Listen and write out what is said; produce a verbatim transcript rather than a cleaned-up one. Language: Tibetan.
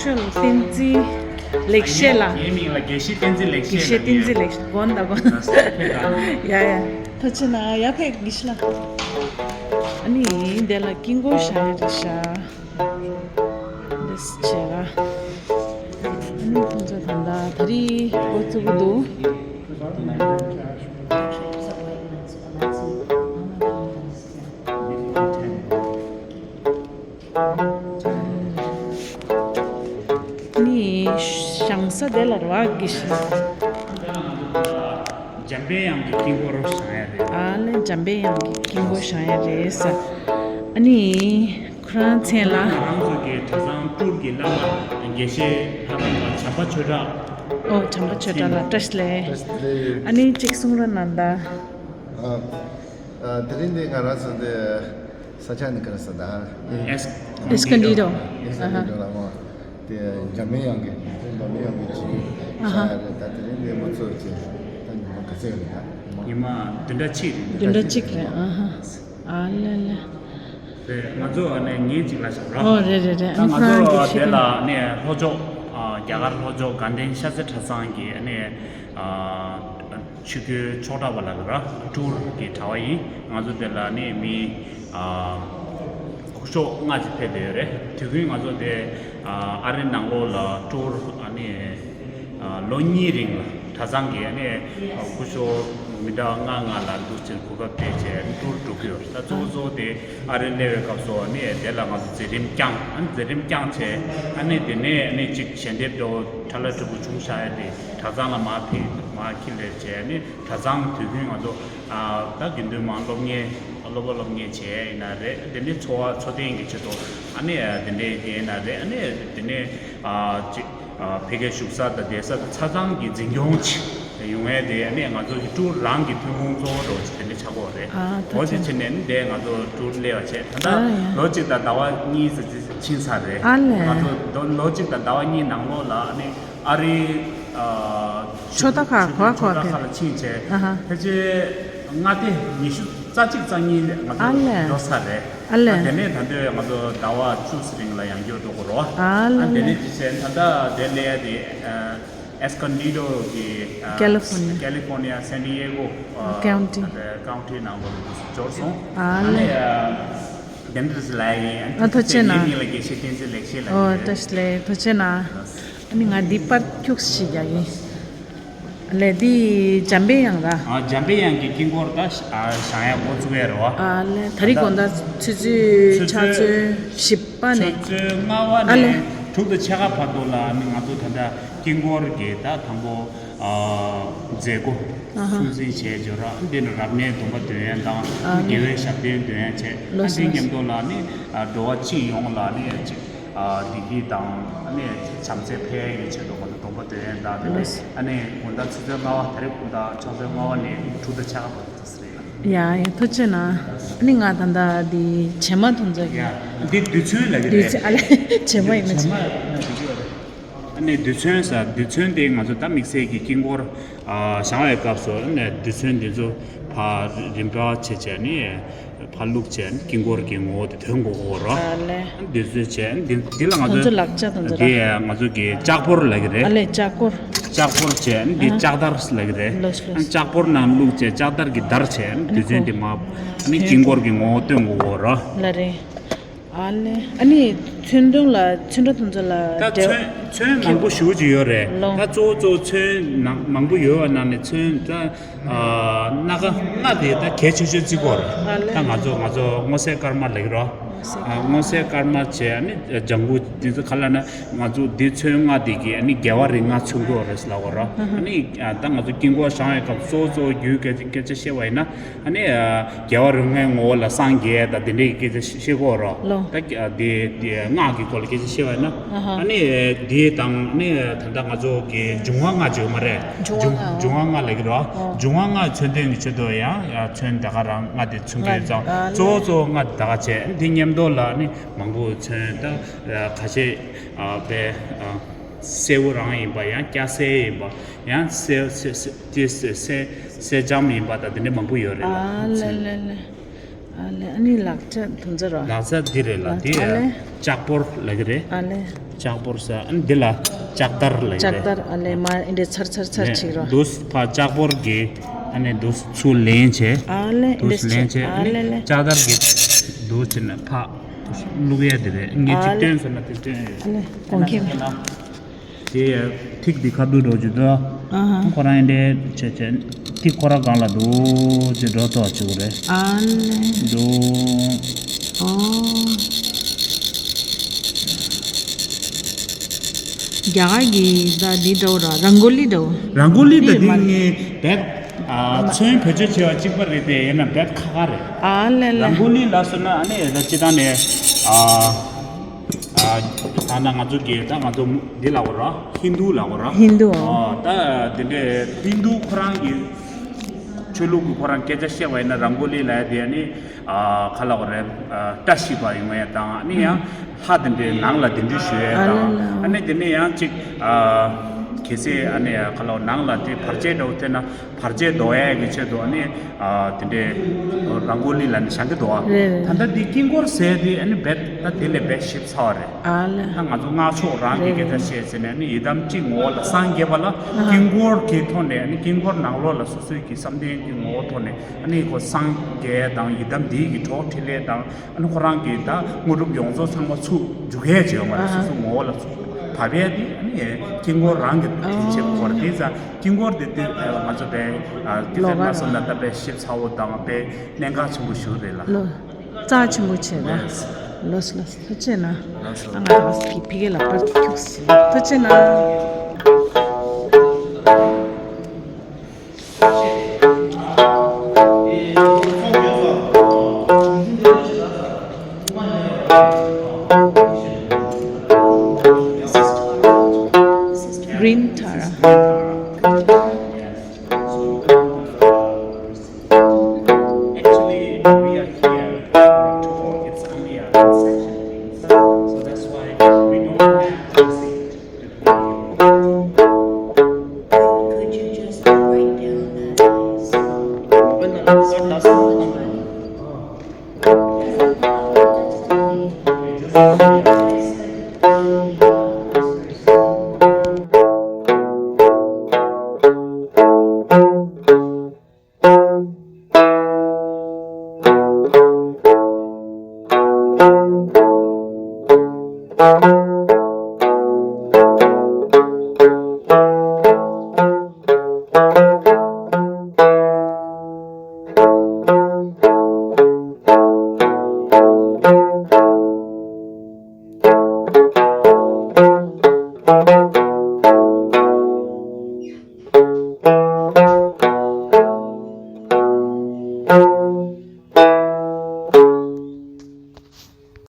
ཆོས་བསྟན་འཛིན་ལེགས་བཤད་ལགས། ངའི་མིང་ལ་དགེ་བཤེས་བསྟན་འཛིན་ལེགས་བཤད་ལགས། དགེ་བཤེས་བསྟན་འཛིན་ལེགས་བཤད། དགོངས་དག་དགོངས་དག་ཡ་ཡ། ཐུགས་རྗེ་གནང་། ཡར་ཕེབས་དགེ་བཤེས་ལགས། ཨ་ནི་དེ་ལ་དཀྱིལ་འཁོར་བཞེངས་ཡ་རེད་ཤག་འདི་བྱས་ལ། ཨ་ནི་ཁོང་ཚོ་ད་ལྟ་དེ་རིང་འགོ་བཙུགས་ཀྱི་འདུག་ནི་བཞེངས་ས་དེ་ལ་རག་གི་ཤི། འཇམ་པའི་དབྱངས་ཀྱི་དཀྱིལ་འཁོར་བཞེངས་ཡ་རེད། ཨ་ལེ། འཇམ་པའི་དབྱངས་ཀྱི་དཀྱིལ་འཁོར་བཞེངས་ཡ་རེད་ས། ཨ་ནི་ཁོ་རང་མཚན་ལ། ང་རང་ཚོ་གི་གྲྭ་ཚང་སྤྲུལ་གྱི་བླ་མ་དགེ་བཤེས་ལྷ་ཁང་བ་བྱམས་པ་ཆོས་གྲགས། ཨོ། བྱམས་པ་ཆོས་གྲགས་ལགས། བཀྲ་ཤིས་བདེ་ལེགས། བཀྲ་ཤིས་བདེ་ལེགས། ཨ་ནི་གཅིག་གསུང་རོགས་གནང་ད། ཨ། ཨ། དེ་རིང་འདི་ང་རང་ཚོ་འདི་ས་ཆ་ནི་ག་རེ་ཟེར་ད། ཨེས་ཨེས་ཀོན་ཌི་ཌོ། ཨེས་ཀོན་ཌི་ཌོ་ལ་མོ། དེ་འཇམ་པའི་དབྱངས་ཀྱི། འཇམ་པའི་དབྱངས་ཀྱི་ཅིག་ཨ་ཧ། ས་རེད་ད། དེ་རིང་འདི་མོ་ཚོ་ཅིག་ད་ཉི་མ་ག་ཚོད་རེད་ད། ཉི་མ་བདུན་ཕྲག་གཅིག་རེད། བདུན་ཕྲག་གཅིག་རེད། ཨ་ཧ། ཨ་ལེ་ལེ། རེད། ང་ཚོ་ཨ་ནི་ཉིན་གཅིག་ལ་བཞག་རོགས། ཨོ་རེད་རེད་རེད། ཨ་ནི་ང་ཁོ་རང་ཚོ་གི་དེ་ལ་ནས་ལྷོ་ཕྱོགས། ཨ། རྒྱ་གར་ལྷོ་ཕྱོགས་དགའ་ལྡན་ཤར་རྩེ་གྲྭ་ཚང་གི་ཨ་ནི། ཨ། ཆོས་སྐུའི་ཆོག་གྲྭ་བ་ལ་ར་ཊུར་གྱི་གྲྭ་བ་ཡིན། ང་ཚོ་དེ་ལ་ནི་མི། ཨ། སྐུ་ཞབས་ལྔ་ཅིག་ཕེབས་བསྡད་ཡོད་རེད། དུས་རྒྱུན་ང་ཚོ་དེ། ཨ། ཨ་རིའི་ནང་ལོགས་ལ་ཊུར་ཨ་ནི། ཨ། ལོ་གཉིས་རིང་ལ་གྲྭ་ཚང་གི་ཨ་ནི། ཨ། སྐུ་ཞབས་མི་འདྲ་ལྔ་ལྔ་ལ་འདུག་ཅིག་གོ་སྐབས་སྤྲད་བྱས་ཊུར་འགྲོ་གི་ཡོད་རེད། ད་གཙོ་བོ་གཙོ་བོ་དེ་ཨ་རིར་སླེབས་པའི་སྐབས་སུ་ཨ་ནི་དེ་ལ་ང་ཚོ་མཛད་རིམ་བསྐྱངས། ཨ་ནི་མཛད་རིམ་བསྐྱངས་བྱས་ཨ་ནི་དེ་ནས་ཨ་ནི་ཅིག་ཞལ་འདེབས་འདྲ་བོ་ཁྲ་ལ་ཁྲ་བུ་བྱུང་བཞག་ཡ་དེ་གྲྭ་ཚང་ལ་མར་ཕེབས། མར་འཁྱེར་སླེབས་བྱས་ཨ་ནི་གྲྭ་ཚང་དུས་རྒྱུན་ང་ཚོ། ཨ། ད་དགེ་འདུན་མང་སློབ་གཉེར། སློབ་པ་སློབ་གཉེར་བྱས་ཡིན་ན་རེད། དེ་ནས་འཚོ་བ་འཚོ་རྟེན་གྱི་ཆེད་དུ་ཨ་ནི་དེ་འདྲའི་དེ་ཡིན་ན་རེད། ཨ་ནི་དེ་ནས། ཨ། ཅིག་ཨ། ཕ་གིའི་བཞུགས་ས་དང་བསྡད་ས་དང་ཆ་ཚང་གི་འཛིན་སྐྱོང་བྱེད་ཡོང་ཡས་དེ་ཨ་ནི་ང་ཚོ་གི་ཊུར་རང་གི་ཐོན་ཁུངས་གཙོ་བོ་འདྲ་བོ་ཅིག་དེ་འདྲ་ཆགས་ཀྱི་ཡོད་རེད། ཨ། ད་འོ་དེ་ཅི། བྱས་ནས་ཨ་ནི་དེ་ང་ཚོ་ཊུར་སླེབས་པ་བྱས། ད་ལྟ། ཨ་ཡ། ལོ་གཅིག་དང་ཟླ་བ་གཉིས་ཙམ་ཅིག་ཕྱིན་ཚར་རེད། ཨ་ལས། ང་ཚོ་ལོ་གཅིག་དང་ཟླ་བ་གཉིས་ནང་ལོགས་ལ་ཨ་ནི། ཨ་རིའི། ཨ། ཕྱོགས་མཐའ་ཁག་ག་བར་ག་བར་ཕེབས། ཕྱོགས་མཐའ་ཁག་ལ་ཕྱིན་བྱས། ཨ་ཧ། ཕལ་ཆེར་མངའ་སྡེ་ཉི་ཤུ་རྩ་གཅིག་རྩ་གཉིས་ང་ཚོ། ཨ་ལས། འགྲོ་ཚར་རེད། ཨ་ལས། ཨ། དེ་ནས་ད་ལྟ་ང་ཚོ་ཟླ་བ་བཅུ་ཙམ་རིང་ལ་ཡང་བསྐྱར་འགྲོ་དགོས་རེད། ཨ་ལས། ཨ། དེ་ནས་ཅི་བྱས་ད་ལྟ་དེ་སླེབས་ཡ་དེ། ཨ། ཨེས་ཀོན་ཌི་ཌོ་གི། ཨ། ཀེ་ལི་ཧྥོར་ནི་ཡ། ཀེ་ལི་ཧྥོར་ནི་ཡ་སན་ཌི་ཡེ་གོ། ཨ། ཀའུན་ཊི། ཨ། ཀའུན་ཊི་ནང་ལོགས་ལ་འབྱོར་སོང་། ཨ་ཨ་ནི། ལས། ཨ། དེ་འདྲ་ཟེར་ལབ་ཡིན། ཨ། ཐུགས་རྗེ་གནང་། ངའི་མིང་ལ་དགེ་བཤེས་བསྟན་འཛིན་ལེགས་བཤད་ལབ་ཡིན། ཨོ། བཀྲ་ཤིས་བདེ་ལེགས། ཐུགས་རྗེ་གནང་། ཨ་ནི་ང་འདི་པར་ཁྱུག་ཞིག་རྒྱག་གི་ཡིན། ལས་འདི་འཇམ་པའི་དབྱངས་ར། ཨ། འཇམ་པའི་དབྱངས་ཀྱི་དཀྱིལ་འཁོར་ད། ཨ། བཞེངས་ཡ་འགོ་བཙུགས་ཡ་རེད་བ། ཨ་ལས། ད་རེས་དགོང་དག་ཆུ་ཚོད་ཆུ་ཕྱག་ཚོད་ཚོད་བཞི་པ་ནས། ཆུ་ཚོད་ལྔ་པ་ཨ་ལས། ནས་དྲུག་དང་ཕྱེད་ཀ་བར་དུ་ལ་ནི་ང་ཚོ་ད་ལྟ་དཀྱིལ་འཁོར་གྱི་ད་དང་པོ། ཨ། མཛད་སྒོ་ཨ་ཧ། སྲུང་བརྩི་བྱས་འབྱོར་ར། འདི་ནི་རབ་གནས་སྡོམ་པ་འདོན་ཡ་དང་། ཨ་ནི་དགེ་བའི་ཞབས་བརྟན་འདོན་ཡ་བྱས། ལགས་སོ། ཨ། འདི་མཉམ་དུ་ལ་ནི། ཨ། འགྲོ་བ་སྤྱི་ཡོངས་ལ་ནི་ཅིག་ཨ། བདེ་སྐྱིད་དང་ཨ་ནི་བྱམས་བརྩེ་འཕེལ་ཡ་གི་ཆེད་དུ་ང་ཚོ་སྡོམ་པ་འདོན་ཡ་དང་། དེ་ནས་ལགས་སོ། ཨ་ནི་དགོང་དག་ཆུ་ཚོད་ལྔ་པ། ད་རེས་དགོང་དག་ཆུ་ཚོད་ལྔ་པ་ནས་དྲུག་དང་ཕྱེད་ཀ་བར་དུ་ཟེར་ཡ། ཡ་ཡ། ཐུགས་རྗེ་གནང་། ཨ་ནི་ང་ད་ལྟ་འདི་བྱེ་མ་ཐོན་ཚར་གི། ཡ། འདི་རྡུལ་ཚོན་ལབ་ཀྱི་རེད། རྡུལ་ཚོན། ཨ་ལས། བྱེ་མ་ཡིན་ན་བྱེ་མ། ཨ་ནི་རྡུལ་ཚོན་ཟེར། རྡུལ་ཚོན་དེ་ང་ཚོ་ད་དམིགས་བསལ་གྱི་དཀྱིལ་འཁོར། ཨ། བཞེངས་པའི་སྐབས་སུ་ཨ་ནི་རྡུལ་ཚོན་འདི་ཚོ་ཕར་རིམ་པ་བྱས་བྱས་ནི་ཕར་བླུགས་བྱས་ནི་དཀྱིལ་འཁོར་གྱི་ངོ་བོ་དེ་ཐོན་དགོས་ཀྱི་ཡོད་རེད། ཨ་ལས། རྡུལ་ཚོན་བྱས་ནི་འདི། འདི་ལ་ང་ང་ཚོ་ཚོ་ལག་ཆ་དང་ཚོ་འདི་ར། ང་ཚོ་གི་ལྕགས་ཕོར་ལབ་ཀྱི་རེད། ཨ་ལས། ལྕགས་ཕོར། ལྕགས་ཕོར་བྱས་ནི་འདི་ཨ་ལྕགས་དར་ལབ་ཀྱི་རེད། ལགས་སོ། ལགས་སོ། ལྕགས་ཕོར་ནང་བླུགས་བྱས་ལྕགས་དར་གྱི་དར་བྱས་ནི་རྡུལ་ཚོན་འདི་མར་ནི་དཀྱིལ་འཁོར་གྱི་ངོ་བོ་སྟོན་དགོས་ཀྱི་ཡོད་རེད། ལགས་རེད། ཨ་ལས། ཨ་ནི་ཚོན་སྟོན་ལ། ཚོན་ཁྲ་དེ་ཚོ་ལ་ད་འབྲེལ། ཚོན། ཚོན་མང་པོ་ཞེ་པོ་ཅིག་ཡོད་རེད། ལོ། ད་གཙོ་བོ་གཙོ་བོ་ཚོན་ནང་མང་པོ་ཡོད་པ་ནང་ནས་ཚོན་ད། ཨ། སྣ་ཁ་ལྔ་དེ་ད་གལ་ཆེ་ཤོས་བརྩི་གི་ཡོད་རེད། ཨ་ལས། ད་ང་ཚོ། ང་ཚོ་སྔོ་སེར་དཀར་དམར་ལབ་ཀྱི་རེད། སྔོ་སེར། ཨ། སྔོ་སེར་དཀར་དམར་བྱས། ཨ་ནི་ལྗང་གུ་དེ་ཚོ་ག་རེ་ལབ་ན། ང་ཚོ་འདི་ཚོན་ལྔ་དེ་གིས་ཨ་ནི་རྒྱལ་བ་རིགས་ལྔ་མཚོན་གྱི་ཡོད་རེད་ལབ་ཀྱི་ཡོད་རེད། ཨ་ནི། ཨ། ད་ང་ཚོ་དཀྱིལ་འཁོར་བཞེངས་པའི་སྐབས་གཙོ་བོ་གཙོ་བོ་རྒྱུའི་སྐད་ཆ། སྐད་ཆ་བཤད་པ་ཡིན་ན། ཨ་ནི། ཨ། རྒྱལ་བ་རིགས་ལྔའི་ངོ་བོ་ལ་སངས་རྒྱས་དང་དེ་འདྲའི་སྐད་ཆ་བཤད་ཀྱི་ཡོད་རེད། ལོ། ད་དེ་དེ་སྔགས་ཀྱི་སྐོར་ལ་སྐད་ཆ་བཤད་པ་ཡིན་ན། ཨ་ཧ། ཨ་ནི་དེ་དང་ནི་ད་ལྟ་ང་ཚོ་གི་འབྱུང་བ་ལྔ་ཅིག་ཡོད་མ་རེད། འབྱུང་བ་ལྔ། འབྱུང་བ་ལྔ་ལབ་ཀྱི་རེད། ཨོ། འབྱུང་བ་ལྔ་མཚོན་དོན་གྱི་ཆེད་དུ་ཡང་ཚོན་དེ་ག་རང་ལྔ་དེ་མཚོན་གྱི་ཡོད་ཙང་། ལྔ། ཨ་ལས། གཙོ་བོ་གཙོ་བོ་ལྔ་དེ་ག་བྱས། དེ་མཉམ་དུ་ལ་ནི་མང་པོ་ཚོན། ད་ཁ་ཤས། ཨ། དཔེ། ཨ། སེར་པོ་རང་ཡིན་པ། ཡང་སྐྱ་སེར་ཡིན་པ། ཡང་སེར། སེར། སེར། དེ་སེར། སེར། སེར་ལྕམ་ཡིན་པ་དང་དེ་འདྲ་མང་པོ་ཡོད་རེད། ཨ་ལས་ལས་ལས། ཨ་ལེ། ཨ་ནི་ལག་ཆ་དུང་ཚ་རོ། ལག་ཆ་འདི་རེད་ལ། ལག་འདི་ཆ་ཨ་ལེ། ལྕགས་ཕོར་ལབ་ཀྱི་རེད། ཨ་ལེ། ལྕགས་ཕོར་ཟེར། ཨ་ནི་འདི་ལ་ལྕགས་དར་ལབ་ཀྱི་ལྕགས་རེད། དར། ཨ་ལེ། མར་འདི་འདྲ་ཚར་ཚར་ཚར་ཅིག་རོ། འདུག་ཕ་ལྕགས་ཕོར་གྱི་ཨ་ནི་འདུག་ཚུར་ལེན་བྱས། ཨ་ལེ། འདུག་འདི་འདྲ་ལེན་བྱས། ཨ་ཨ་ལེ་ལེ། ལྕགས་དར་གྱི་འདུག་བྱས་ནས་ཕ་བླུག་ཡས་འདི་རེད། ངས་ཅིག་ཨ་ལེ། སྟོན་ཟེར་ན་དེ་སྟོན་ཡོད། ཨ་ལེ། གོང་ཁེ། དེ་ཐིག་འདི་ཁ་བསྡུ་འགྲོ་རྒྱུ་དོ། ཨ་ཧ། ཁོ་རང་ཡིན་དེ་བྱས་བྱས་ཐིག་ཁོ་རང་གང་ལ་འདུག་ཅེས་འགྲོ་ཐོག་བཅུག་རེད། ཨ་ལེ། འདུག་ཨོ། རྒྱ་གར་གྱི་ད་འདི་འདྲ་བོ་ར། རང་གོ་ལི་འདྲ་བོ། རང་གོ་ལི་ད་འདི་འདི་མ་རེད། ངས་བེད་ཨ་ཚོན་བེད་སྤྱོད་བྱས་པ་གཅིག་པ་རེད་དེ། ཡིན་ན་བེད་ཁག་ཁག་རེད། ཨ་ལེ་ལེ། རང་གོ་ལི་ལ་སོང་ན་ཨ་ནི་ད་སྤྱི་བཏང་ནས་ཨ། ཨ། ད་ནང་ང་ཚོ་གི་ད་ང་ཚོ་འདི་ལབ་དགོས་ར། ཧིན་དུ་ལབ་དགོས་ར། ཧིན་དུ། ཨོ། ད་དེ་འདྲའི་ཧིན་དུ་ཁོ་རང་གི་ཆོས་ལུགས་ཀྱི་ཁོ་རང་སྐད་ཆ་བཤད་པ་ཡིན་ན། རང་གོ་ལི་ལབ་ཡ་དེ་ཨ་ནི་ཨ་ག་ལབ་དགོས་རེད། ཨ། བཀྲ་ཤིས་པ་ཡོང་ཡ་དང་། ཨ་ནི་ཡང་ལྷ་དེ་འདྲའི་ནང་ལ་གདན་འདྲེན་ཞུ་ཡ་ཨ་དང་། ལ་ལ། ཨ་ནི་དེ་ནས་ཡང་ཅིག་ཨ་གལ་སྲིད་ཨ་ནི་ག་ལབ་ནང་ལ་དེ་བར་ཆད་འདྲ་བོ་ཐེབས་ན། བར་ཆད་ཟློག་ཡས་ཀྱི་ཆེད་དུ་ཨ་ནི་ཨ་དེ་འདྲའི་རང་གོ་ལི་ལ་ནི་བཞེངས་ཀྱི་འདུག་ཨ། རེད་རེད། ད་ལྟ་འདི་དཀྱིལ་འཁོར་ཟེར་དེ་ཨ་ནི་རྦད་ད་དེ་ལས་རྦད་ཞིབ་ཚགས་པ་རེད། ཨ་ལ། ད་ང་ཚོ་སྔགས་ཕྱོགས་རང་གི་རེད་སྐད་ཆ་རེད། བཤད་ཟེར་ནས་ཨ་ནི་ཡི་དམ་གཅིག་ངོ་བོ་ལ་སངས་རྒྱས་པ་ལ། ཨ་ཧ། དཀྱིལ་འཁོར་གྱི་ཐོག་ནས། ཨ་ནི་དཀྱིལ་འཁོར་ནང་ལོགས་ལ་སོ་སོའི་གི་བསམ་གཏན་གྱི་ངོ་བོ་ཐོག་ནས། ཨ་ནི་ཁོ་སངས་རྒྱས་དང་ཡི་དམ་འདིའི་གི་གྲོགས་འཕྲིན་ལས་དང་། ཨ་ནི་ཁོ་རང་གི་ད་དངོས་གྲུབ་ཡོངས་རྫོགས་ཚང་མ་ཚུར་འཇུག་ཡས་བྱེད་ཡོང་བ་རེད། ཨ་ཧ། སོ་སོ་ངོ་བོ་ལ་ཚུར་བབས་ཡས་དེ་ཨ་ནི་དཀྱིལ་འཁོར་རང་གི་ཨ་ཕན་ཆེ་བ་ཁོ་རེད། དེ་ཙང་དཀྱིལ་འཁོར་དེ་དེ་ང་ཚོ་པའི་ཨ་དེ་ལོ་ཚན་ག་མ་སོང་ན་ད་པའི་ཞིབ་ཚགས་པོ་དང་པའི་གནད་འགག་ཆེན་པོ་ཞིག་རེད་ལ། ལོ། རྩ་ཆེན་པོ་བྱས་ན། ལོས་ལོས། ཐུགས་རྗེ་གནང་། ལགས་སོ། ཨ་ང་ཕ་གི་ལག་པར་ཁྱུགས་ཟིན། ཐུགས་རྗེ་གནང་། Green Tara. Actually, we are here for a tour. It's only a concession thing. So that's why we don't have to sit. Could you just write down that?